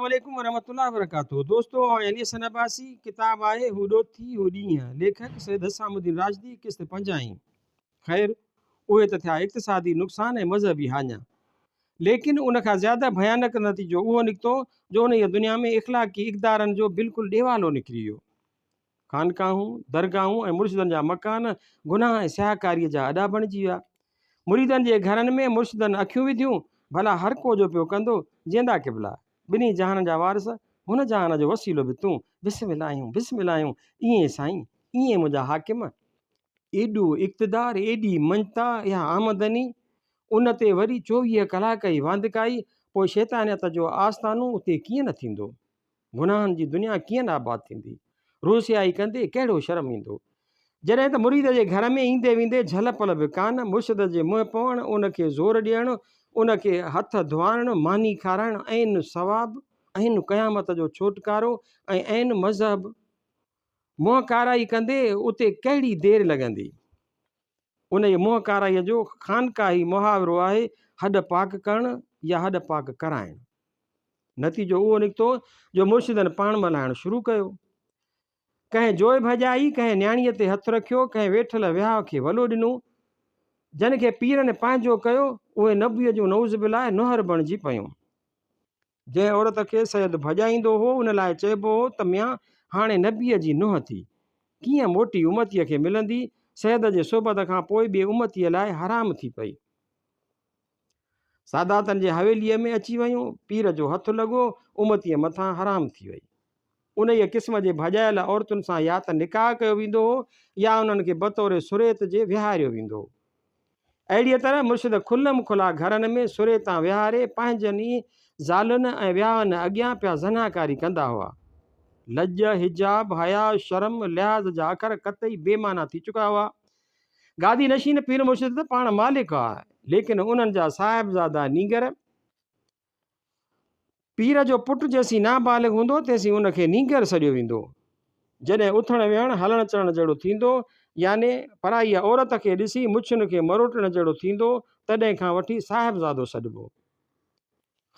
عليڪم ورحمة الله وبرڪاته دوستو آئون علي حسن عباسي ڪتاب آهي هو ڏوٿي هو ڏينهن ليکڪ سيد حسام الدين راشدي قسط پنجاهين خير اهي ته ٿيا اقتصادي نقصان ۽ مذهبي هاڃا ليڪن ان کان زياده ڀيانڪ نتيجو اهو نڪتو جو انهيء دنيا ۾ اخلاقي اقدارن جو بلڪل ڏيوالو نڪري ويو. خانقاهون، درگاهون ۽ مرشدن جا مڪان گناهه ۽ سياهڪاريء جا اڏا بڻجي ويا. مريدن جي گهرن ۾ مرشدن اکيون وڌيون، ڀلا هر ڪو جو پيو ڪندو، جيئندا قبلا، ٻنهي جهانن جا وارث، هن جهان جو وسيلو به تون، بسمل آهيون، بسمل آهيون، ائين سائين، ائين منهنجا حاڪم. ايڏو اقتدار، ايڏي مڃتا، اها آمدني، ان تي وري 24 ڪلاڪ ئي واندڪائي، پوء شيطانيت جو آستانو اتي ڪيئن نه ٿيندو؟ گناهن جي دنيا ڪيئن نه آباد ٿيندي؟ روسيائي ڪندي ڪهڙو شرم ايندو؟ جڏهن ته مريد جي گهر ۾ ايندي ويندي جهل پل به ڪانه، مرشد جي منهن پوڻ، ان کي زور ڏيڻ، ان کي هٿ ڌوئارڻ، ماني کارائڻ عين ثواب، عين قيامت جو ڇوٽڪارو ۽ عين مذهب. منهن ڪارائي ڪندي اتي ڪهڙي دير لڳندي؟ انهيء منهن ڪارائيء جو خانقاهي محاورو آهي هڏ پاڪ ڪرڻ يا هڏ پاڪ ڪرائڻ. نتيجو اهو نڪتو جو مرشدن پاڻ ملهائڻ شروع ڪيو. ڪنهن جوء ڀڄائي، ڪنهن نياڻيء تي هٿ رکيو، ڪنهن ويٺل وهاء کي ولو ڏنو. جن کي پيرن پنهنجو ڪيو، اهي نبويء جون نعوذ بالله نهر بڻجي پيون. جنهن عورت کي سيد ڀڄائيندو هو، ان لاء چئبو هو ته ميان هاڻي نبيء جي ننهن ٿي، ڪيئن موٽي امتيء کي ملندي؟ سيد جي صحبت کان پوء ٻئي امتيء لاء حرام ٿي پئي. ساداتن جي حويليء ۾ اچي ويون، پير جو هٿ لڳو، امتيء مٿان حرام ٿي وئي. انهيء قسم جي ڀڄايل عورتن سان يا ته نڪاح ڪيو ويندو هو يا انهن کي بطور سريت جي ويهاريو ويندو هو. اهڙيء طرح مرشد کلم کلا گهرن ۾ سري تان ويهاري پنهنجن ئي زالن ۽ وياهن اڳيان پيا زناڪاري ڪندا هئا. لڄ، حجاب، حياء، شرم، لحاظ جا اکر قطعي بي معنيٰ ٿي چڪا هئا. گادي نشين پير مرشد ته پاڻ مالڪ هئا، ليڪن انهن جا صاحبزادا نينگر، پير جو پٽ جيسين نابالغ هوندو تيسين ان کي نينگر سڏيو ويندو. جڏهن اٿڻ ويهڻ، هلڻ چلڻ جهڙو ٿيندو، يعني پرائيء عورت کي ڏسي مڇن کي مروٽڻ جهڙو ٿيندو، تڏهن کان وٺي صاحبزادو سڏبو.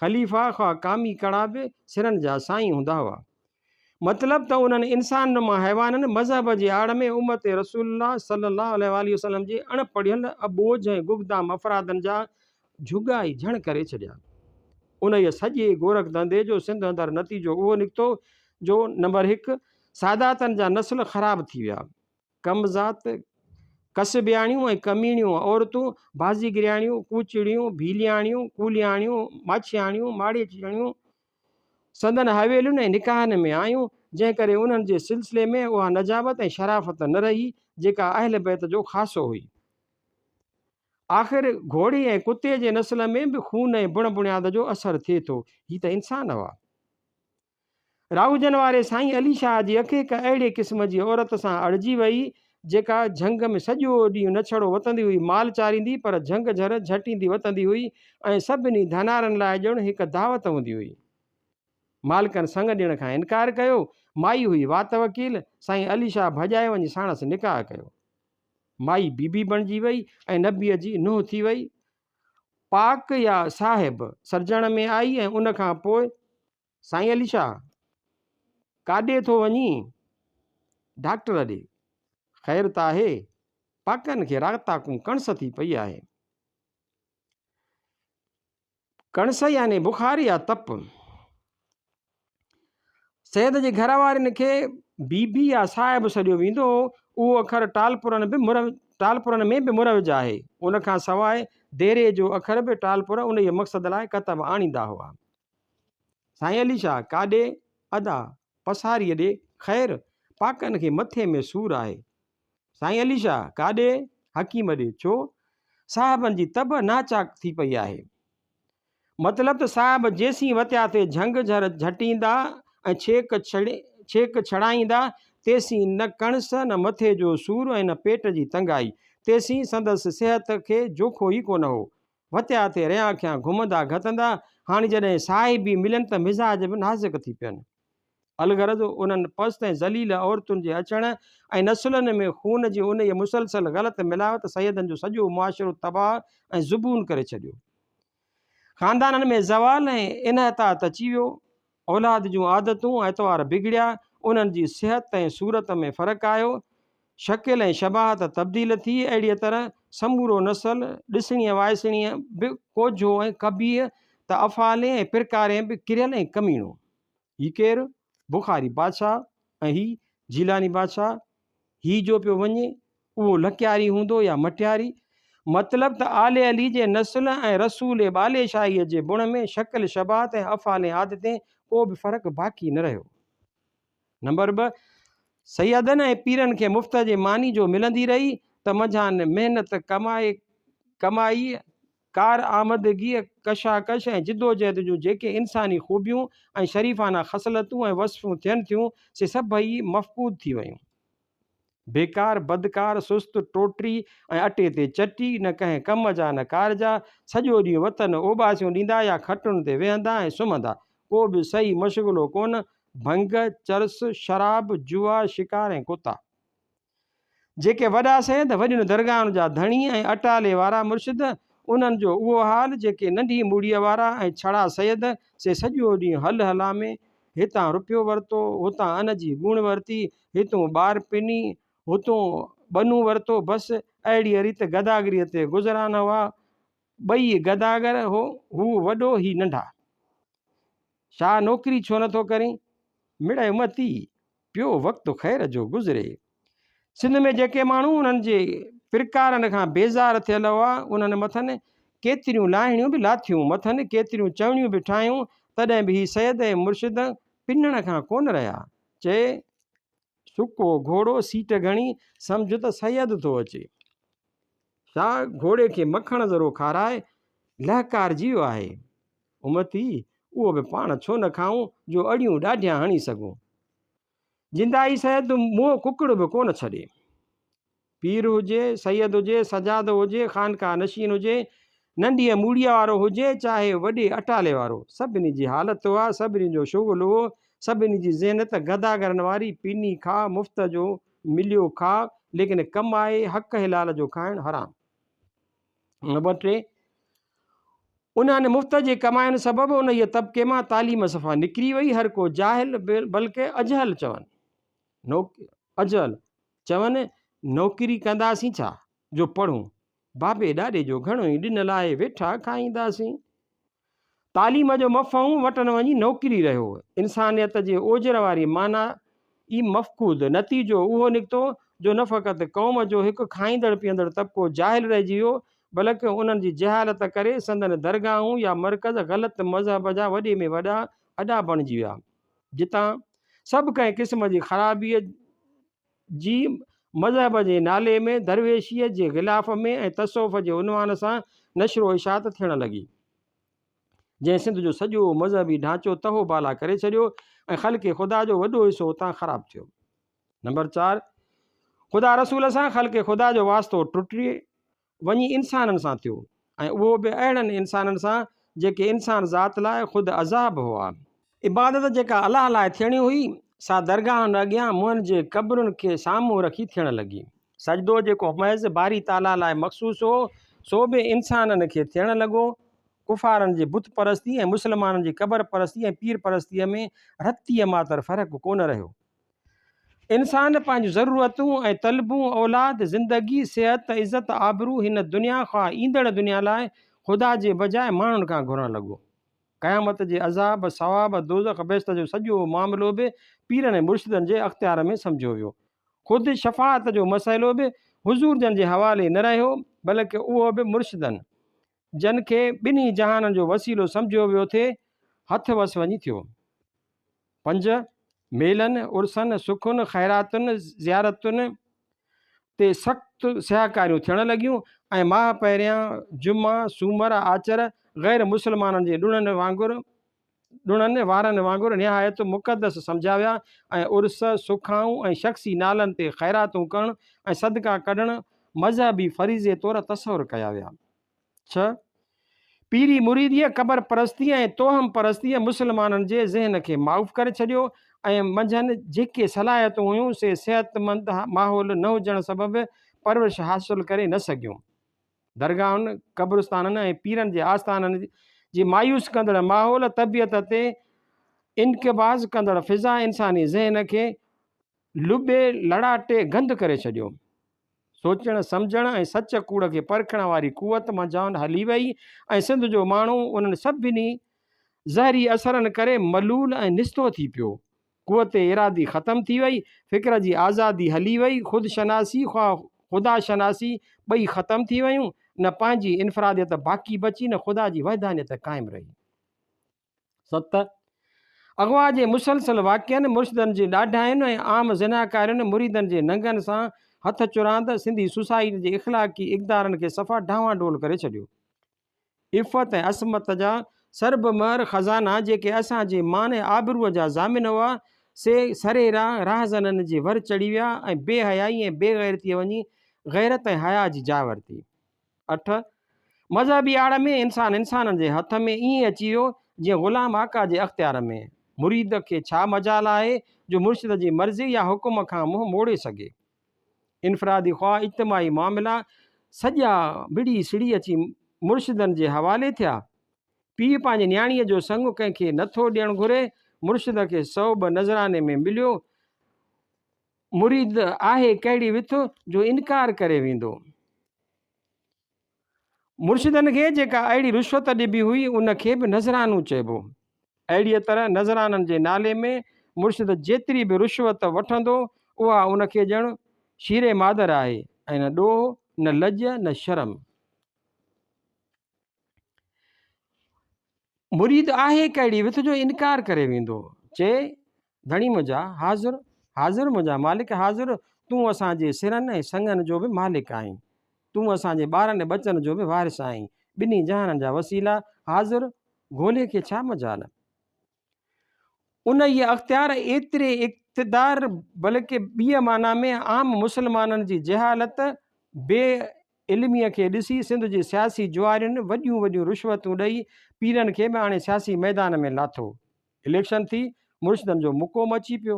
خليفا خواه ڪامي ڪڙا به سرن جا سائين هوندا هئا. مطلب ته انهن انسان نما حيوانن مذهب جي آڙ ۾ امت رسول الله صلي الله عليه واٰله وسلم جي اڻ پڙهيل، اٻوجهه ۽ گگدام افرادن جا جهڳا ئي جهڻ ڪري ڇڏيا. انهيء سڄي گورک ڌنڌي جو سنڌ اندر نتيجو اهو نڪتو جو نمبر هڪ ساداتن جا نسل خراب ٿي ويا. ڪم ذات، ڪسبياڻيون ۽ ڪميڻيون عورتون، بازيگرياڻيون، ڪوچڙيون، ڀيلياڻيون، ڪولياڻيون، ماڇياڻيون، ماڙيچياڻيون سندن حويلين ۽ نڪاحن ۾ آيون، جنهن ڪري انهن جي سلسلي ۾ اها نجابت ۽ شرافت نه رهي، جيڪا اهل بيت جو خاصو هئي. آخر گهوڙي ۽ ڪتي جي نسل ۾ به خون ۽ بڻ بڻياد جو اثر ٿئي ٿو، هي ته انسان هئا. راهوجن واري سائين علي شاهه جي اک هڪ اهڙي قسم جي عورت سان اڙجي وئي، جيڪا جهنگ ۾ سڄو ڏينهن نه ڇڙو وتندي هئي مال چاريندي پر جهنگ جهر جهٽيندي وتندي هئي ۽ سڀني ڌنارن لاء ڄڻ هڪ دعوت هوندي هئي. مالڪن سڱ ڏيڻ کان انڪار ڪيو. مائي هئي وات وڪيل، سائين علي شاهه ڀڄائي وڃي ساڻس نڪاح ڪيو. مائي بي بي بڻجي وئي ۽ نبيء جي نونهن ٿي وئي. پاڪ يا صاحب سرجڻ ۾ آئي ۽ ان کان پوء سائين علي شاهه، ڪاڏي ٿو وڃين؟ ڊاڪٽر ڏي. خير ته آهي، پاڪن کي راتاڪون ڪڻس ٿي پئي آهي. ڪڻس يعني بخار يا تپ. سيد جي گهر وارين کي بي بي يا صاحب سڏيو ويندو هو. اهو اکر ٽالپرن به ٽالپرن ۾ به مروج آهي. ان کان سواء ديري جو اکر به ٽالپر انهيء مقصد لاء ڪتب آڻيندا هئا. سائين علي شاهه، ڪاڏي؟ ادا، پساريء ڏي، خير، پاڪن کي مٿي ۾ سور آهي. سائين علي شاهه، ڪاڏي؟ حڪيم ڏي، ڇو؟ صاحبن جي طبع ناچاڪ ٿي پئي آهي. مطلب ته صاحب جيسين وتيا تي جهنگ جهر جهٽيندا ۽ ڇيڪ ڇڙائيندا، تيسين نه ڪڻس، نه مٿي جو سور ۽ نه پيٽ جي تنگائي، تيسين سندس صحت کي جوکو ئي ڪونه هو. وتيا تي ريان کيان گهمندا گهتندا، هاڻي جڏهن صاحبي ملن ته مزاج به نازڪ ٿي پين. الغرض انهن پست ۽ ذليل عورتن جي اچڻ ۽ نسلن ۾ خون جي انهيء مسلسل غلط ملاوت سيدن جو سڄو معاشرو تباهه ۽ زبون ڪري ڇڏيو. خاندانن ۾ زوال ۽ انحطاط اچي ويو. اولاد جون عادتون ۽ اطوار بگڙيا، انهن جي صحت ۽ صورت ۾ فرق آيو، شڪل ۽ شباهت تبديل ٿي، اهڙيء طرح سمورو نسل ڏسڻيء وائسڻيء به ڪوجهو ۽ قبيح ته افعالين ۽ پرڪارين به ڪريل ۽ ڪميڻو. هي ڪير؟ بخاري بادشاهه ۽ هي جيلاني بادشاهه. هي جو پيو وڃي، اهو لڪياري هوندو يا مٽياري؟ مطلب ته آل علي جي نسل ۽ رسول ٻالي شاهيء جي بڻ ۾ شڪل شباهت ۽ افعال ۽ عادتين ڪو به فرق باقي نه رهيو. نمبر 2، سيدن ۽ پيرن کي مفت جي ماني جو ملندي رهي ته منجهان محنت ڪمائي ڪمائيء ڪار آمدگيء، ڪشاڪش ۽ جدوجهد جون جيڪي انساني خوبيون ۽ شريفانه خصلتون ۽ وصفون ٿين ٿيون، سي سڀئي مفقود ٿي ويون. بيڪار، بدڪار، سست، ٽوٽري ۽ اٽي تي چٽي، نه ڪنهن ڪم جا نه ڪار جا، سڄو ڏينهن وطن اوٻاسيون ڏيندا يا کٽن تي ويهندا ۽ سمهندا، ڪو به صحيح مشغلو ڪونه، ڀنگ، چرس، شراب، جوا، شڪار ۽ ڪتا. جيڪي وڏا سيد، وڏين درگاهن جا ڌڻي ۽ اٽالي وارا مرشد، انهن جو اهو حال، جيڪي ننڍي موڙيء وارا ۽ ڇڙا سيد، سي سڄو ڏينهن هل هلامي، هتان رپيو ورتو، هتان ان جي ڳوڻ ورتي، هتون ٻار پني، هتون ٻنون ورتو، بس اهڙيء ريت گداگريء تي گذران هئا. ٻئي گداگر هو وڏو، هي ننڍا. شاهه نوڪري ڇو نٿو ڪرين؟ مڙئي امتي، پيو وقت خير جو گذري. سنڌ ۾ جيڪي ماڻهو انهن جي پرڪارن کان بيزار ٿيل هئا، انهن مٿن ڪيتريون لاهڻيون به لاٿيون، مٿن ڪيتريون چوڻيون به ٺاهيون، تڏهن به هي سيد ۽ مرشد پنڻ کان ڪونه رهيا. چئي، سڪو گهوڙو سيٽ گهڻي، سمجهه ته سيد ٿو اچي. شاهه گهوڙي کي مکڻ ذرو کارائي، لهڪارجي ويو آهي. امتي، اهو به پاڻ ڇو نه کائون جو اڙيون ڏاڍيان هڻي سگهون. جندائي سيد موهه ڪڪڙ به ڪونه ڇڏي. پير هجي، سيد هجي، سجادو هجي، خانقاهه نشين هجي، ننڍيء موڙيء وارو هجي، چاهي وڏي اٽالي وارو، سڀني جي حالت اها، سڀني جو شغل اهو، سڀني جي ذهنيت گداگرن واري، پيني کاء، مفت جو مليو کاء، ليڪن ڪمائي حق حلال جو کائڻ حرام. نمبر 3، انهن مفت جي ڪماين سبب انهيء طبقي مان تعليم صفا نڪري وئي، هر ڪو جاهل بلڪه اجهل چون، اجهل چون نوڪري ڪنداسين ڇا جو پڙهون، بابي ڏاڏي جو گهڻو ئي ڏنل آهي ويٺا کائينداسين. تعليم جو مفهوم وٽن وڃي نوڪري رهيو. انسانيت جي اوجر واري معنيٰ ئي مفقود. نتيجو اهو نڪتو جو نه فقط قوم جو هڪ کائيندڙ پيئندڙ طبقو جاهل رهجي ويو، بلڪ انهن جي جهالت ڪري سندن درگاهون يا مرڪز غلط مذهب جا وڏي ۾ وڏا اڏا بڻجي ويا، جتان سڀ ڪنهن قسم جي خرابيء جي مذهب جي نالي ۾ درويشيء جي غلاف ۾ ۽ تصوف جي عنوان سان نشر و اشاعت ٿيڻ لڳي، جنهن سنڌ جو سڄو مذهبي ڍانچو تهه و بالا ڪري ڇڏيو ۽ خلق خدا جو وڏو حصو اتان خراب ٿيو. نمبر 4، خدا رسول سان خلق خدا جو واسطو ٽٽي وڃي انسانن سان ٿيو ۽ اهو به اهڙن انسانن سان جيڪي انسان ذات لاء خود عذاب هئا. عبادت جيڪا الله لاء ٿيڻي هئي، سا درگاهن اڳيان مئن جي قبرن کي سامهون رکي ٿيڻ لڳي. سجدو جيڪو محض باري تعاليٰ لاء مخصوص هو، سو به انسانن کي ٿيڻ لڳو. ڪفارن جي بت پرستي ۽ مسلمانن جي قبر پرستي ۽ پير پرستيء ۾ رتيء ماتر فرق ڪونه رهيو. انسان پنهنجون ضرورتون ۽ طلبون، اولاد، زندگي، صحت، عزت، آبرو، هن دنيا خواه ايندڙ دنيا لاء خدا جي بجاء ماڻهن کان گهرڻ لڳو. قيامت جي عذاب، ثواب، دوزخ، بهشت جو سڄو معاملو به پيرن ۽ مرشدن جي اختيار ۾ سمجهيو ويو. خود شفاعت جو مسئلو به حضور جن جي حوالي نه رهيو، بلڪ اهو به مرشدن، جن کي ٻنهي جهانن جو وسيلو سمجهيو ويو ٿي، هٿ وس وڃي ٿيو. 5، ميلن، عرسن، سکن، خيراتن، زيارتن تي سخت سياهڪاريون ٿيڻ لڳيون ۽ ماهه پهريان، جمعا، سومر، آچر غير مسلمانن جي ڏڻن وانگر ڏڻن وارن وانگر نهايت مقدس سمجهيا ويا ۽ عرس، سکائون ۽ شخصي نالن تي خيراتون ڪرڻ ۽ صدقا ڪڍڻ مذهبي فريضي طور تصور ڪيا ويا. 6، پيري مريديء، قبر پرستيء ۽ توهم پرستيء مسلمانن جي ذهن کي مائوف ڪري ڇڏيو ۽ منجهن جيڪي صلاحيتون هيون سي صحتمند ماحول نه هجڻ سبب پرورش حاصل ڪري نه سگهيون. درگاهن، قبرستانن ۽ پيرن جي آستانن جي مايوس ڪندڙ ماحول طبيعت تي انقباض ڪندڙ فضا انساني ذهن کي لٻي لڙاٽي گند ڪري ڇڏيو. سوچڻ، سمجهڻ ۽ سچ ڪوڙ کي پرکڻ واري قوت منجهائن هلي وئي ۽ سنڌ جو ماڻهو انهن سڀني زهري اثرن ڪري ملول ۽ نستو ٿي پيو. قوت ارادي ختم ٿي وئي، فڪر جي آزادي هلي وئي، خود شناسي خواه خدا شناسي ٻئي ختم ٿي ويون، نه پنهنجي انفراديت باقي بچي نه خدا جي وحدانيت قائم رهي. 7. اغوا جي مسلسل واقعن، مرشدن جي ڏاڍاين ۽ عام زناڪارين مريدن جي ننگن سان هٿ چراند سنڌي سوسائٽي جي اخلاقي اقدارن کي صفا ڊانوان ڊول ڪري ڇڏيو. عفت ۽ عصمت جا سرب مهر خزانا جيڪي اسان جي مان ۽ آبروء جا ضامن هئا، سي سريراهه راهزنن جي ور چڙهي ويا ۽ بي حيائي ۽ بي غيرتيء وڃي غيرت ۽ حياء جي جاء ورتي. 8. مذهبي آڙ ۾ انسان انسانن جي هٿ ۾ ائين اچي ويو، جيئن غلام آقا جي اختيار ۾. مريد کي ڇا مجال آهي، جو مرشد جي مرضي يا حڪم کان منهن موڙي سگهي. انفرادي خواه اجتماعي معاملا سڄا مڙي سڙي اچي مرشدن جي حوالي ٿيا. پيء پنهنجي نياڻيء جو سڱ ڪنهن کي نه ٿو ڏيڻ گهري، مرشد کي سو به نذراني ۾ مليو. مريد آهي ڪهڙي وٿ جو انڪار ڪري ويندو. مرشدن کي جيڪا اهڙي رشوت ڏبي هئي، ان کي به نذرانو چئبو. اهڙيء طرح نذرانن جي نالي ۾ مرشد جيتري به رشوت وٺندو، اها ان کي ڄڻ شير مادر آهي ۽ نه ڏوهه، نه لڄ، نه شرم. مريد آهي ڪهڙي وٿ جو انڪار ڪري ويندو. چئي، ڌڻي منهنجا حاضر، حاضر منهنجا مالڪ حاضر، تون اسان جي سرن ۽ سڱن جو به مالڪ آهين. تون اسان جي ٻارن ۽ ٻچن جو به وارث آهين. ٻنهي جهانن جا وسيلا حاضر، گولي کي ڇا مجال؟ انهيء اختيار ايتري اقتدار بلڪ ٻيء معنيٰ ۾ عام مسلمانن جي جهالت، بي علميء کي ڏسي سنڌ جي سياسي جوارين وڏيون وڏيون رشوتون ڏئي پيرن کي به آڻي سياسي ميدان ۾ لاٿو. اليڪشن ٿي، مرشدن جو مڪو مچي پيو.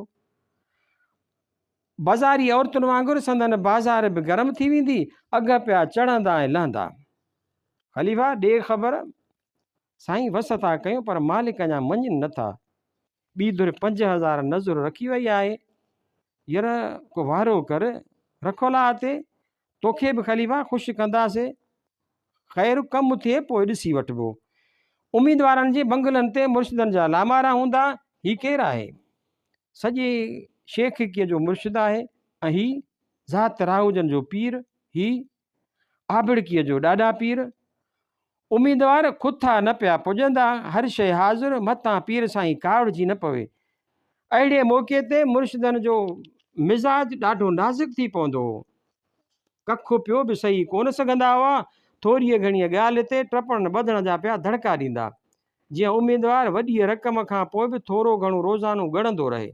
بازاري عورتن وانگر سندن بازار به گرم ٿي ويندي، اگهه پيا چڙهندا ۽ لهندا. خليفا، ڏي خبر، سائين وس ٿا ڪيون پر مالڪ اڃا مڃين نه ٿا. ٻي ڌر 5000 نذر رکي وئي آهي. ير ڪو وارو ڪر، رکو لاهه تي، توکي به خليفا خوش ڪنداسي. خير ڪم ٿئي پوء ڏسي وٺبو. اميدوارن جي بنگلن تي مرشدن جا لامارا هوندا، هي ڪير آهي؟ سڄي شيخڪيء جو مرشد آهي ۽ هي ذات راهوجن جو پير، هي آبڙڪيء جو ڏاڏا پير. اميدوار کٿا نه پيا پڄندا، هر شيء حاضر، متان پير سائين ڪاوڙجي نه پوي. اهڙي موقعي تي مرشدن جو مزاج ڏاڍو نازڪ ٿي پوندو هو. ڪک پيو به سهي ڪونه سگهندا هئا، ٿوريء گهڻيء ڳالهه تي ٽپڻ ٻڌڻ جا پيا ڌڙڪا ڏيندا. جيئن اميدوار وڏيء رقم کان پوء به ٿورو گهڻو روزانو ڳڙندو رهي.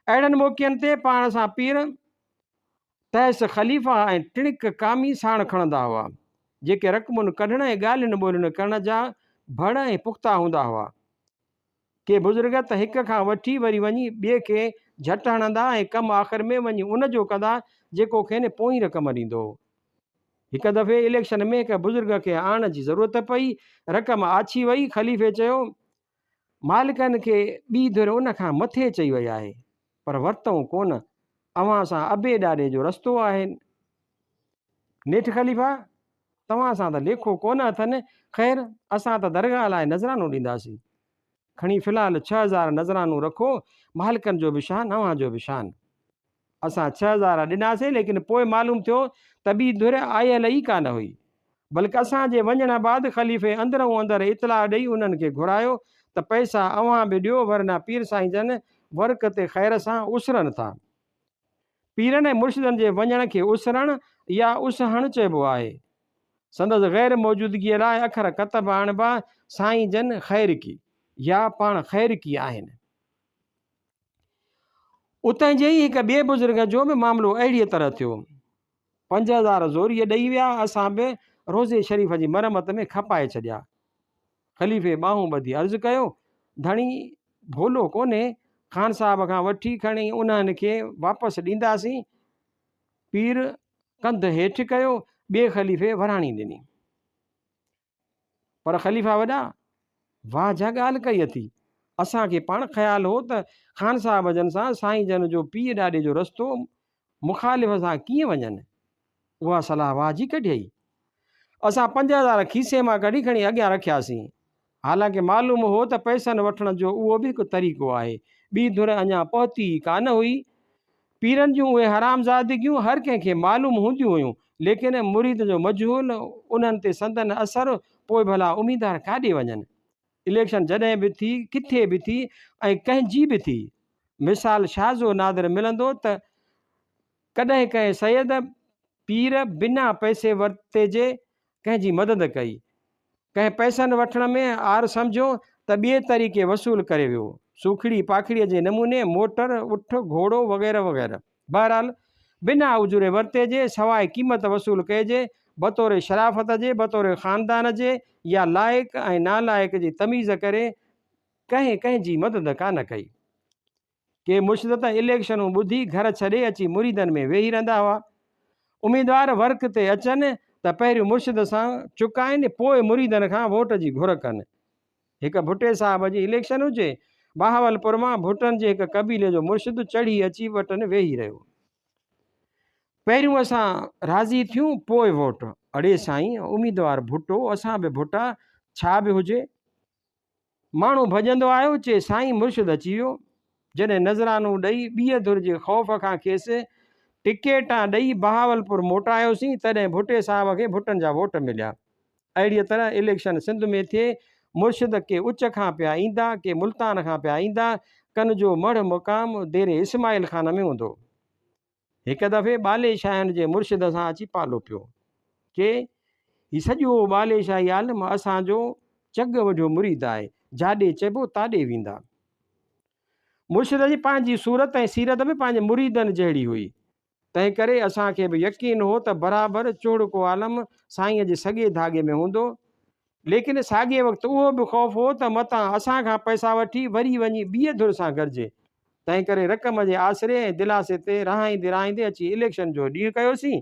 اهڙن موقعن تي پاڻ سان پير تحس خليفا ۽ ٽڻڪ ڪامي ساڻ کڻندا هئا، جيڪي رقمن ڪڍڻ ۽ ڳالهين ٻولهين ڪرڻ جا ڀڙ ۽ پختا هوندا هئا. ڪي بزرگ ته هڪ کان وٺي وري وڃي ٻئي کي جهٽ هڻندا ۽ ڪم آخر ۾ وڃي ان جو ڪندا، جيڪو کين پوئين رقم ڏيندو هو. هڪ دفعي اليڪشن ۾ هڪ بزرگ کي آڻڻ جي ضرورت پئي، رقم آڇي وئي، خليفي چيو، مالڪن کي ٻي ڌر ان کان مٿي چئي وئي آهي، پر ورتئون ڪونه، اوهان سان ابي ڏاڏي جو رستو آهي. نيٺ خليفا، توهان سان ته ليکو ڪونه اٿن، خير اسان ته درگاهه لاء نذرانو ڏينداسين. کڻي في الحال 6000 نذرانو رکو، مالڪن جو به شان اوهان جو به شان. اسان 6000 ڏناسين ليڪن پوء معلوم ٿيو ته ٻي ڌر آيل ئي ڪانه هئي. بلڪ اسان جي وڃڻ بعد خليفي اندرئون اندر اطلاع ڏئي انهن کي گهرايو ته پئسا اوهان به ڏيو ورنه پير سائين جن ورق تي خير سان اسرن ٿا. پيرن ۽ مرشدن جي وڃڻ کي اسرڻ يا اسهڻ چئبو آهي. سندس غير موجودگيء لاء اکر ڪتب آڻبا، سائين جن خيرڪي يا پاڻ خيرڪي آهن. اتان جي ئي هڪ ٻئي بزرگ جو به معاملو اهڙيء طرح ٿيو. 5000 زوريء ڏئي ويا، اسان به روضي شريف جي مرمت ۾ کپائي ڇڏيا. خليفي ٻانهون ٻڌي عرض ڪيو، ڌڻي ڀولو ڪونهي، خان صاحب کان وٺي کڻي انهن کي واپس ڏينداسين. پير ڪنڌ هيٺ ڪيو، ٻئي خليفي وراڻي ڏني. پر خليفا وڏا، واهه جا ڳالهه ڪئي اٿي. اسان کي پاڻ خيال هو ته خان صاحب جن سان سائين جن جو پيء ڏاڏي جو رستو مخالف سان ڪيئن وڃن؟ اها صلاح واهه جي ڪڍيئي. اسان 5000 کيسي مان ڪڍي کڻي اڳيان رکياسين. حالانڪه معلوم هو ته پئسن وٺڻ جو اهو به هڪ طريقو آهي. ٻي ڌر اڃا پهتي ئي ڪانه هئي. پيرن جون اهي حرامزادگيون هر ڪنهن کي معلوم هونديون هيون، ليڪن مريد جو مجهول، انهن تي سندن اثر، پوء ڀلا اميدار ڪاڏي وڃن؟ اليڪشن جڏهن به ٿي، ڪٿي به ٿي ۽ ڪنهن جي به ٿي، مثال شاذ و نادر ملندو ته ڪڏهن ڪنهن سيد، پير بنا پئسي ورتي جي ڪنهن جي مدد ڪئي. ڪنهن پئسن وٺڻ ۾ عار سمجهيو ته ٻئي طريقي وصول ڪري ويو. سوکڙي پاکڙيء جي نموني موٽر، اٺ، گهوڙو وغيره وغيره. بهرحال بنا اجوري ورتي جي، سواء قيمت وصول ڪئي جي، بطور شرافت جي، بطور خاندان جي يا لائق ۽ نالائق جي تميز ڪري ڪنهن ڪنهن جي مدد ڪانه ڪئي. ڪي مرشد ته اليڪشنون ٻڌي گهر ڇڏي اچي مريدن ۾ ويهي رهندا هئا. اميدوار ورڪ تي اچن ته پهريون مرشد سان چڪائين پوء مريدن کان ووٽ جي گهر ڪن. هڪ ڀٽي صاحب جي اليڪشن هجي، بهاولپور مان ڀٽن جي هڪ قبيلي جو مرشد چڙهي اچي وٽن ويهي رهيو. پهريون اسان راضي ٿيون پوء ووٽ. اڙي سائين اميدوار ڀٽو اسان به ڀٽا ڇا به هجي. ماڻهو ڀڄندو آيو، چي سائين مرشد اچي ويو. جڏهن نذرانو ڏئي ٻيء ڌر جي خوف کان کيس ٽڪيٽان ڏئي بهاولپور موٽايوسين، تڏهن ڀٽي صاحب کي ڀٽن جا ووٽ مليا. اهڙيء طرح اليڪشن سنڌ ۾ ٿئي، مرشد ڪي اچ کان پيا ايندا، ڪي ملتان کان پيا ايندا، ڪن جو مڙهه مقام ديري اسماعيل خان ۾ هوندو. هڪ دفعي ٻالي شاهين جي مرشد سان اچي پالو پيو. چي، هي سڄو ٻالي شاهي عالم اسان جو چڳ وڍيو مريد آهي، جاڏي چئبو تاڏي ويندا. مرشد جي پنهنجي صورت ۽ سيرت به پنهنجي مريدن جهڙي هئي. تنهن ڪري اسان کي به يقين هو ته برابر چوڙڪو عالم سائينء جي سڳي ڌاڳي ۾ هوندو. ليڪن ساڳئي وقت اهو به خوف هو ته متان اسان کان پئسا وٺي وري وڃي ٻيء ڌر سان گڏجي. تنهنڪري رقم جي آسري ۽ دلاسي تي رهائيندي رهائيندي اچي اليڪشن جو ڏينهن ڪيوسين.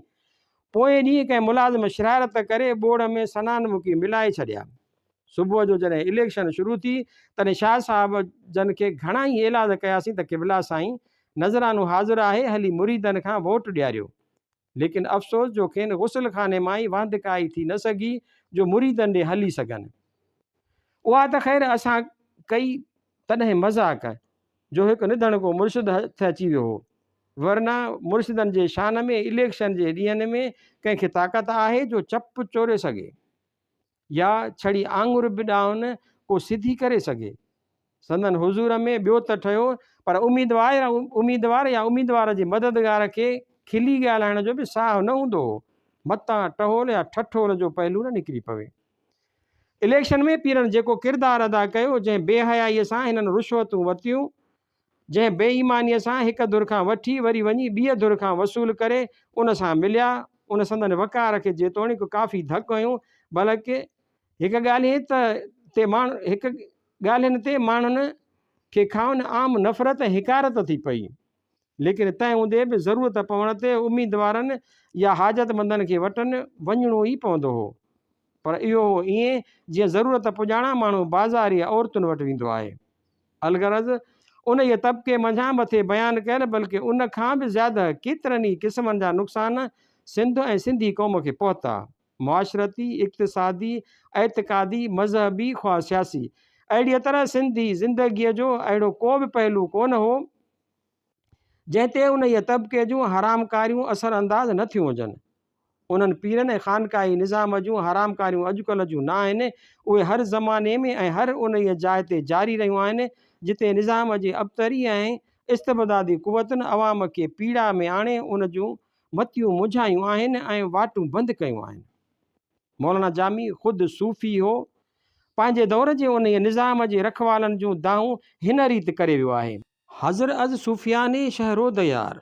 پوئين ڏينهن ڪنهن ملازم شرارت ڪري ٻوڙ ۾ سنان مڪي ملائي ڇڏيا. صبح جو جڏهن اليڪشن شروع ٿي، تڏهن شاهه صاحب جن کي گهڻا ئي ايلاز ڪياسين ته قبلا سائين، نذرانو حاضر آهي، هلي مريدن کان ووٽ ڏياريو. ليڪن افسوس جو کين غسل خاني مان ئي واندڪائي ٿي نه سگهي جو مريدن ڏي هلي سگهن. اها ته خير اسان ڪئي تڏهن مذاق جو هڪ نڌڻڪو مرشد هٿ اچي ويو هو. ورنه مرشدن جي شان ۾ اليڪشن جي ڏينهن ۾ ڪنهن کي طاقت آهي جو چپ چوري سگهي يا ڇڙي آڱر به ڏانهن ڪو سڌي ڪري سگهي. سندن حضور ۾ ٻيو ته ٺهيو پر اميدوار يا اميدوار جي مددگار کي کلي ڳالهائڻ جو به ساهه نه هوندو هو، متان ٽهول يا ٺٺول جو پهلو نه نڪري پوي. اليڪشن ۾ پيرن جيڪو ڪردار ادا ڪيو، جنهن بي حيائيء سان هنن رشوتون ورتيون، جنهن بي ايمانيء سان هڪ ڌر کان وٺي وري وڃي ٻيء ڌر کان وصول ڪري ان سان مليا، ان سندن وقار کي جيتوڻيڪ ڪافي ڌڪ هنيو، بلڪ هڪ ڳالهه ته تي هڪ ڳالهين تي ماڻهن کي کانئن عام نفرت ۽ حقارت ٿي پئي. ليڪن تنهن هوندي به ضرورت پوڻ تي اميدوارن يا حاجتمندن کي وٽن وڃڻو ئي پوندو هو. پر اهو هو ائين جيئن ضرورت پڄاڻان ماڻهو بازاريء عورتن وٽ ويندو آهي. الغرض انهيء طبقي منجهان مٿي بيان ڪيل بلڪه ان کان به زياده ڪيترن ئي قسمن جا نقصان سنڌ ۽ سنڌي قوم کي پهتا. معاشرتي، اقتصادي، اعتقادي، مذهبي خواه سياسي. اهڙيء طرح سنڌي زندگيء جو اهڙو ڪو به پهلو ڪونه هو، جنهن تي انهيء طبقي جون حرامڪاريون اثر انداز نه ٿيون هجن. انهن پيرن ۽ خانقاهي نظام جون حرامڪاريون اڄڪلهه جون نه آهن، اهي هر زماني ۾ ۽ هر انهيء جاء تي جاري رهيون آهن، جتي نظام جي ابتري ۽ استبدادي قوتن عوام کي پيڙا ۾ آڻي ان جون متيون منجهايون آهن ۽ واٽون بند ڪيون آهن. مولانا جامي خود صوفي هو. پنهنجي دور جي انهيء نظام جي رکوالن جون دانهون هن ريت ڪري ويو آهي. حضر از صوفيان شهر و ديار،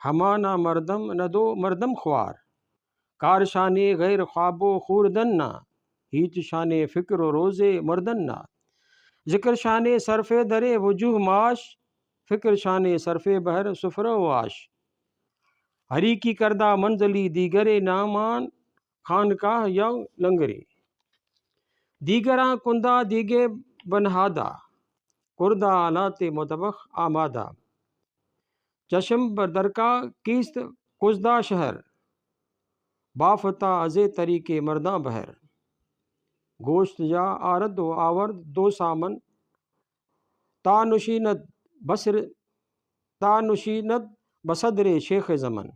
همانا مردم ندو مردم خوار، ڪار شاني غير خواب و خوردن نا، هيچ شاني فڪر و روز مردن نا، ذڪر شاني صرف در وجوه معاش، فڪر شاني صرف بحر سفره و آش. هريڪي ڪردا منزلي ديگري نامان خانقاه يا لنگري. ديگران ڪندا ديگي بنهادا. ڪردا آلات مطبخ آماده. چشم بر درڪا ڪيست ڪزدا شهر، بافتا ازي طريقي مردان بهر. گوشت جا آرد و آورد دو سامن، تا نشيند بصر تا نشيند بصدر شيخ زمن.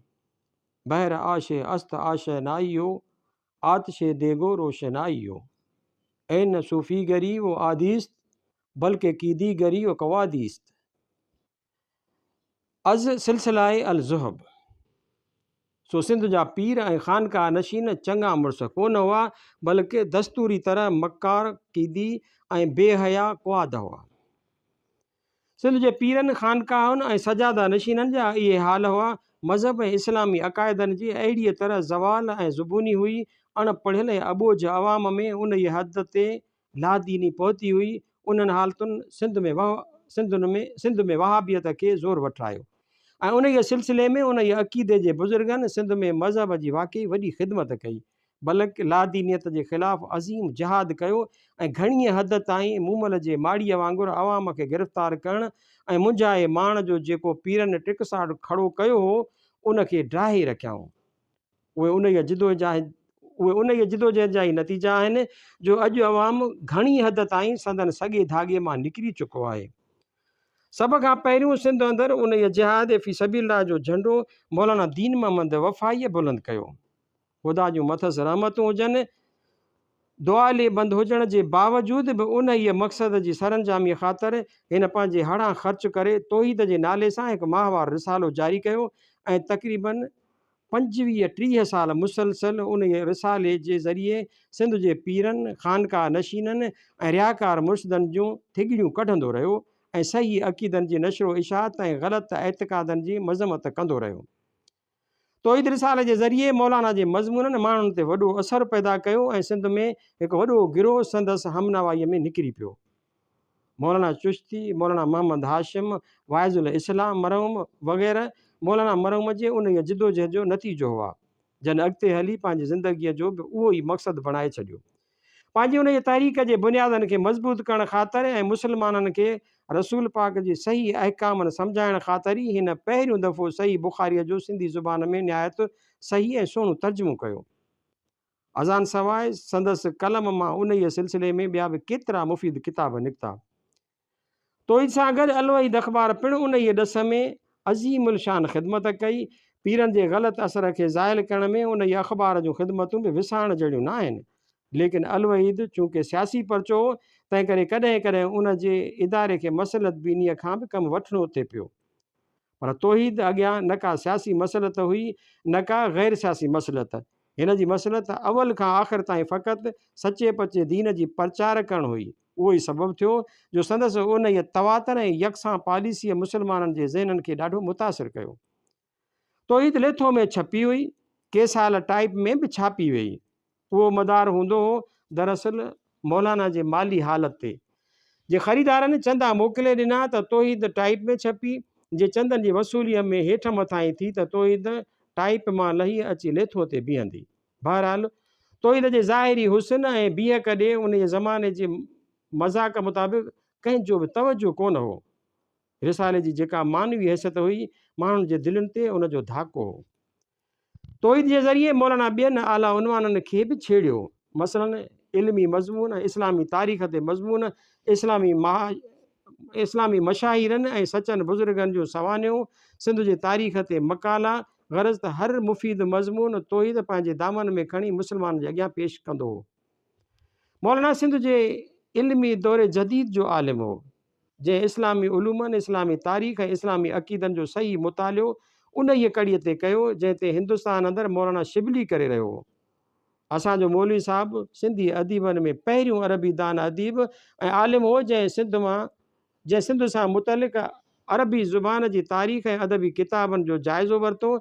بهر آش است آشنائي و آتش ديگو روشنائي و. عين صوفيگري و عاديست، بلڪه قيديگري و قواديست. از سلسلائي الذهب. سو سنڌ جا پير ۽ خانقاهه نشين چڱا مڙس ڪونه هئا، بلڪ دستوري طرح مڪار، قيدي ۽ بي حيا قواد هئا. سنڌ جي پيرن، خانقاهن ۽ سجاده نشينن جا اهي حال هئا. مذهب ۽ اسلامي عقائدن جي اهڙيء طرح زوال ۽ زبوني هئي، اڻ پڙهيل ۽ اٻوجهه عوام ۾ انهيء حد تي لاديني پهتي هئي، انهن حالتن سنڌ ۾ سنڌ ۾ وهابيت کي زور وٺرايو ۽ انهيء سلسلي ۾ انهيء عقيدي جي بزرگن سنڌ ۾ مذهب جي واقعي وڏي خدمت ڪئي، بلڪ لادينيت جي خلاف عظيم جهاد ڪيو ۽ گهڻيء حد تائين مومل جي ماڙيء وانگر عوام کي گرفتار ڪرڻ ۽ منجهائي ماڻ جو جيڪو پيرن ٽڪساٽ کڙو ڪيو هو، ان کي ڊاهي رکيائون. اهي انهيء جدوجهد اهي انهيء جدوجهد جا ئي نتيجا آهن جو اڄ عوام گهڻي حد تائين سندن سڳي ڌاڳي مان نڪري چڪو آهي. سڀ کان پهريون سنڌ اندر انهيء جهاد في سبيل الله جو جهنڊو مولانا دين محمد وفائيء بلند ڪيو. خدا جون مٿس رحمتون هجن. دعالي بند هجڻ جي باوجود به انهيء مقصد جي سرانجاميء خاطر هن پنهنجي هڙان خرچ ڪري توحيد جي نالي سان هڪ ماهوار رسالو جاري ڪيو ۽ تقريباً 25 30 سال مسلسل انهيء رسالي جي ذريعي سنڌ جي پيرن، خانقاهه نشينن ۽ رياڪار مرشدن جون ٿڳڙيون ڪڍندو رهيو ۽ صحيح عقيدن جي نشر و اشاعت ۽ غلط اعتقادن جي مذمت ڪندو رهيو. توحيد رسالي جي ذريعي مولانا جي مضمونن ماڻهن تي وڏو اثر پيدا ڪيو ۽ سنڌ ۾ هڪ وڏو گروهه سندس همنوائيء ۾ نڪري پيو. مولانا چشتي، مولانا محمد هاشم، واعظ الاسلام مرحوم وغيره مولانا مرحوم جي انهيء جدوجهد جو نتيجو هئا، جن اڳتي هلي پنهنجي زندگيء جو به اهو ئي مقصد بڻائي ڇڏيو. پنهنجي انهيء تحريڪ جي بنيادن کي مضبوط ڪرڻ خاطر ۽ مسلمانن کي رسول پاڪ جي صحيح احڪامن سمجهائڻ خاطر ئي هن پهريون دفعو صحيح بخاريء جو سنڌي زبان ۾ نهايت صحيح ۽ سهڻو ترجمو ڪيو. ازان سواء سندس قلم مان انهيء سلسلي ۾ ٻيا به ڪيترا مفيد ڪتاب نڪتا. توحيد سان گڏ الوحيد اخبار پڻ انهيء ڏس ۾ عظيم الشان خدمت ڪئي. پيرن جي غلط اثر کي زائل ڪرڻ ۾ انهيء اخبار جون خدمتون به وسارڻ جهڙيون نه آهن. ليڪن الوحيد چونڪه سياسي پرچو هو، تنهنڪري ڪڏهن ڪڏهن ان جي اداري کي مصلحت بينيء کان به ڪم وٺڻو ٿي پيو. پر توحيد اڳيان نه ڪا سياسي مصلحت هئي نه ڪا غير سياسي مصلحت. هن جي مصلحت اول کان آخر تائين فقط سچي پچي دين جي پرچار ڪرڻ هئي. اهو ئي سبب ٿيو جو سندس انهيء تواتر ۽ يڪسان پاليسيء مسلمانن جي ذهنن کي ڏاڍو متاثر ڪيو. توحيد ليٿو ۾ ڇپي هئي، ڪي سال ٽائيپ ۾ به ڇاپي ويئي. اهو مدار هوندو هو دراصل مولانا جي مالي حالت تي. جي خريدارن چندا موڪلي ڏنا ته توحيد ٽائيپ ۾ ڇپي، جي چندن جي وصوليء ۾ هيٺ مٿاهين ٿي ته توحيد ٽائيپ مان لهي اچي ليٿو تي بيهندي. بهرحال توحيد جي ظاهري حسن ۽ بيهڪ ڏي انهيء زماني جي مذاق مطابق ڪنهن جو به توجهه ڪونه هو. رسالي جي جيڪا معنوي حيثيت هئي، ماڻهن جي دلين تي ان جو ڌاڪو هو. توحيد جي ذريعي مولانا ٻين اعليٰ عنوانن کي به ڇيڙيو، مثلاً علمي مضمون، اسلامي تاريخ تي مضمون، اسلامي اسلامي مشاهيرن ۽ سچن بزرگن جون سوانحون، سنڌ جي تاريخ تي مقالا، غرض ته هر مفيد مضمون توحيد پنهنجي دامن ۾ کڻي مسلمانن جي اڳيان پيش ڪندو هو. مولانا سنڌ جي علمي دور جديد جو عالم هو. جنهن اسلامي علومن، اسلامي تاريخ ۽ اسلامي عقيدن جو صحيح مطالعو انهيء ڪڙيء تي ڪيو، جنهن تي هندستان اندر مولانا شبلي ڪري رهيو هو. اسان جو مولوي صاحب سنڌي اديبن ۾ پهريون عربي دان اديب ۽ عالم هو، جنهن سنڌ مان جنهن سنڌ سان متعلق عربي زبان جي تاريخ ۽ ادبي ڪتابن جو جائزو ورتو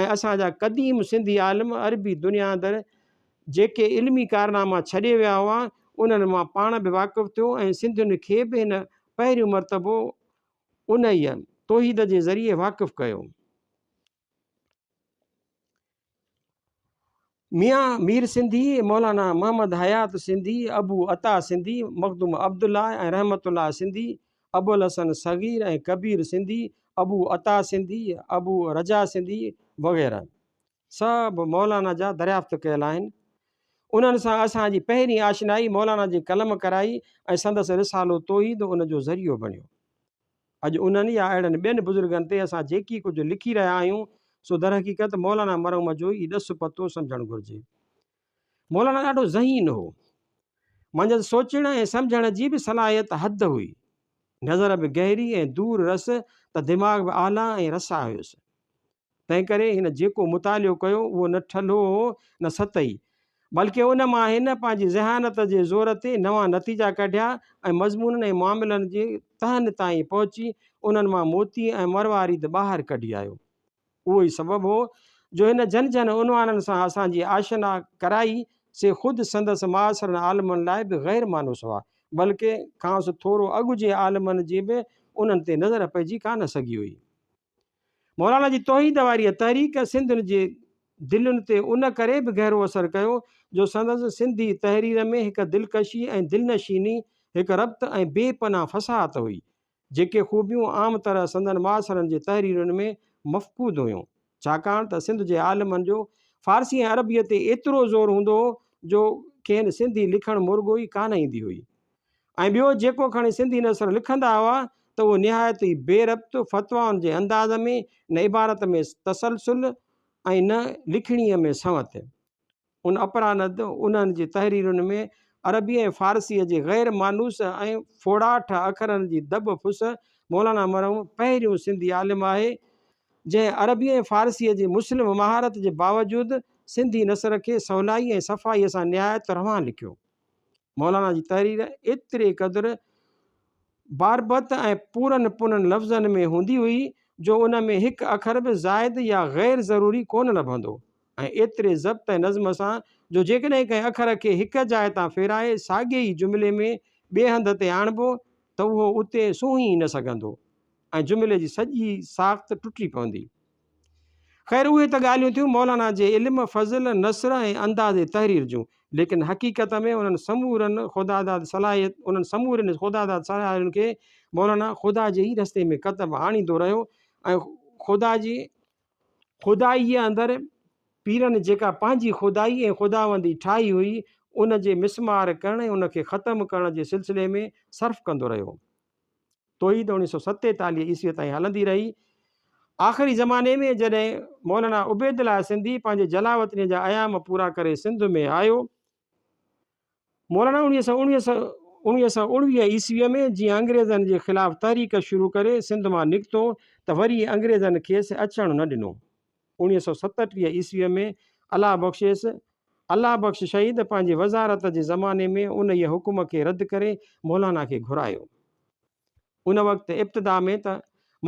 ۽ اسان جا قديم سنڌي عالم عربي دنيا اندر جيڪي علمي ڪارناما ڇڏي ويا هئا، انهن مان پاڻ به واقف ٿيو ۽ سنڌين کي به هن پهريون مرتبو انهيء توحيد جي ذريعي واقف ڪيو. ميان مير سنڌي، مولانا محمد حيات سنڌي، ابو عطا سنڌي، مخدوم عبدالله ۽ رحمت الله سنڌي، ابوالحسن صغير ۽ ڪبير سنڌي، ابو عطا سنڌي، ابو رجا سنڌي وغيره سڀ مولانا جا دريافت ڪيل آهن. انهن سان اسان جي پهرين آشنائي مولانا جي قلم ڪرائي ۽ سندس رسالو توحيد ان جو ذريعو بڻيو. اڄ انهن يا اهڙن ٻين بزرگن تي اسان جيڪي ڪجهه لکي رهيا آهيون سو درحقيقت مولانا مرحوم جو ئي ڏس پتو سمجهڻ گهرجي. مولانا ڏاڍو ذهين هو. منجهس سوچڻ ۽ سمجهڻ جي به صلاحيت حد هئي. نظر به گهري ۽ دور رس ته دماغ به اعليٰ ۽ رسا هيس. تنهنڪري هن جيڪو مطالعو ڪيو اهو نه ٺلهو هو نه سطحي، بلڪه ان مان هن پنهنجي ذهانت جي زور تي نوان نتيجا ڪڍيا ۽ مضمونن ۽ معاملن جي تهن تائين پهچي انهن مان موتي ۽ مرواريد ٻاهر ڪڍي آيو. اهو ئي سبب هو جو هن جن جن عنوانن سان اسان جي آشنا ڪرائي سي خود سندس معاصرن عالمن لاء به غير مانوس هئا، بلڪه کانئس ٿورو اڳ جي عالمن جي به انهن تي نظر پئجي ڪانه سگهي هئي. مولانا جي توحيد واريء تحريڪ سنڌين جي دلين تي ان ڪري به گهرو اثر ڪيو جو سندس سنڌي تحرير ۾ هڪ دلڪشي ۽ دلنشيني، هڪ ربط ۽ بي پناهه فصاحت هئي، جيڪي خوبيون عام طرح سندن معاصرن جي تحريرن ۾ مفقود هيون. ڇاڪاڻ ته سنڌ جي عالمن جو فارسي ۽ عربيء تي ايترو زور هوندو هو جو کين سنڌي لکڻ مورڳو ئي ڪانه ايندي هئي. ۽ ٻيو جيڪو کڻي سنڌي نثر لکندا هئا ته اهو نهايت ئي بي ربط فتوائن جي انداز ۾، نه عبارت ۾ تسلسل ۽ نه لکڻيء ۾ سنوت. ان اپراند انهن جي تحريرن ۾ عربي ۽ فارسيء جي غير مانوس ۽ ڦوڙاٺ اکرن جي دٻ ڦس مولانا مرحوم پهريون سنڌي عالم آهي، جنهن عربي ۽ فارسيء جي مسلم مهارت جي باوجود سنڌي نثر کي سولائي ۽ صفائيء سان نهايت روان لکيو. مولانا جي تحرير ايتري قدر باربت ۽ پورن پنن لفظن ۾ هوندي هئي جو ان ۾ هڪ اکر به زائد يا غير ضروري ڪونه لڀندو ۽ ايتري ضبط ۽ نظم سان جو جيڪڏهن ڪنهن اکر کي هڪ جاء تان ڦيرائي ساڳئي ئي جملي ۾ ٻئي هنڌ تي آڻبو ته اهو اتي سونهين ئي نه سگهندو ۽ جملي جي سڄي ساخت ٽٽي پوندي. خير اهي ته ڳالهيون ٿيون مولانا جي علم، فضل، نثر ۽ انداز تحرير جون، ليڪن حقيقت ۾ انهن سمورن خداداد صلاحيت انهن سمورين خداداد صلاحيتن کي مولانا خدا جي ئي رستي ۾ ڪتب آڻيندو رهيو ۽ خدا جي خدائيء اندر پيرن جيڪا پنهنجي خدائي ۽ خداوندي ٺاهي هئي، ان جي مسمار ڪرڻ ۽ ان کي ختم ڪرڻ جي سلسلي ۾ صرف ڪندو رهيو. توحيد 1947 عيسويء تائين هلندي رهي. آخري زماني ۾ جڏهن مولانا عبيدالله سنڌي پنهنجي جلاوطنيء جا ايام پورا ڪري سنڌ ۾ آيو. مولانا 1919 عيسويء ۾ جيئن انگريزن جي خلاف تحريڪ شروع ڪري سنڌ مان نڪتو ته وري انگريزن کيس اچڻ نه ڏنو. 1937 عيسويء ۾ الله بخشيس الله بخش شهيد پنهنجي وزارت جي زماني ۾ انهيء حڪم کي رد ڪري مولانا کي گهرايو. ان وقت ابتدا ۾ ته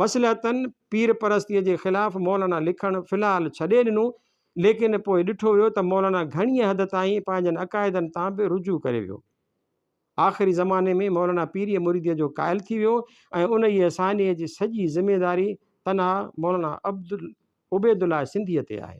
مصلحتاً پير پرستيء جي خلاف مولانا لکڻ في الحال ڇڏي ڏنو، ليڪن پوء ڏٺو ويو ته مولانا گهڻيء حد تائين پنهنجن عقائدن تان به رجوع ڪري ويو. آخري زماني ۾ مولانا پيريء مريديء جو قائل ٿي ويو ۽ انهيء سانحي جي سڄي ذميداري تنها مولانا عبيدالله سنڌيء تي آهي.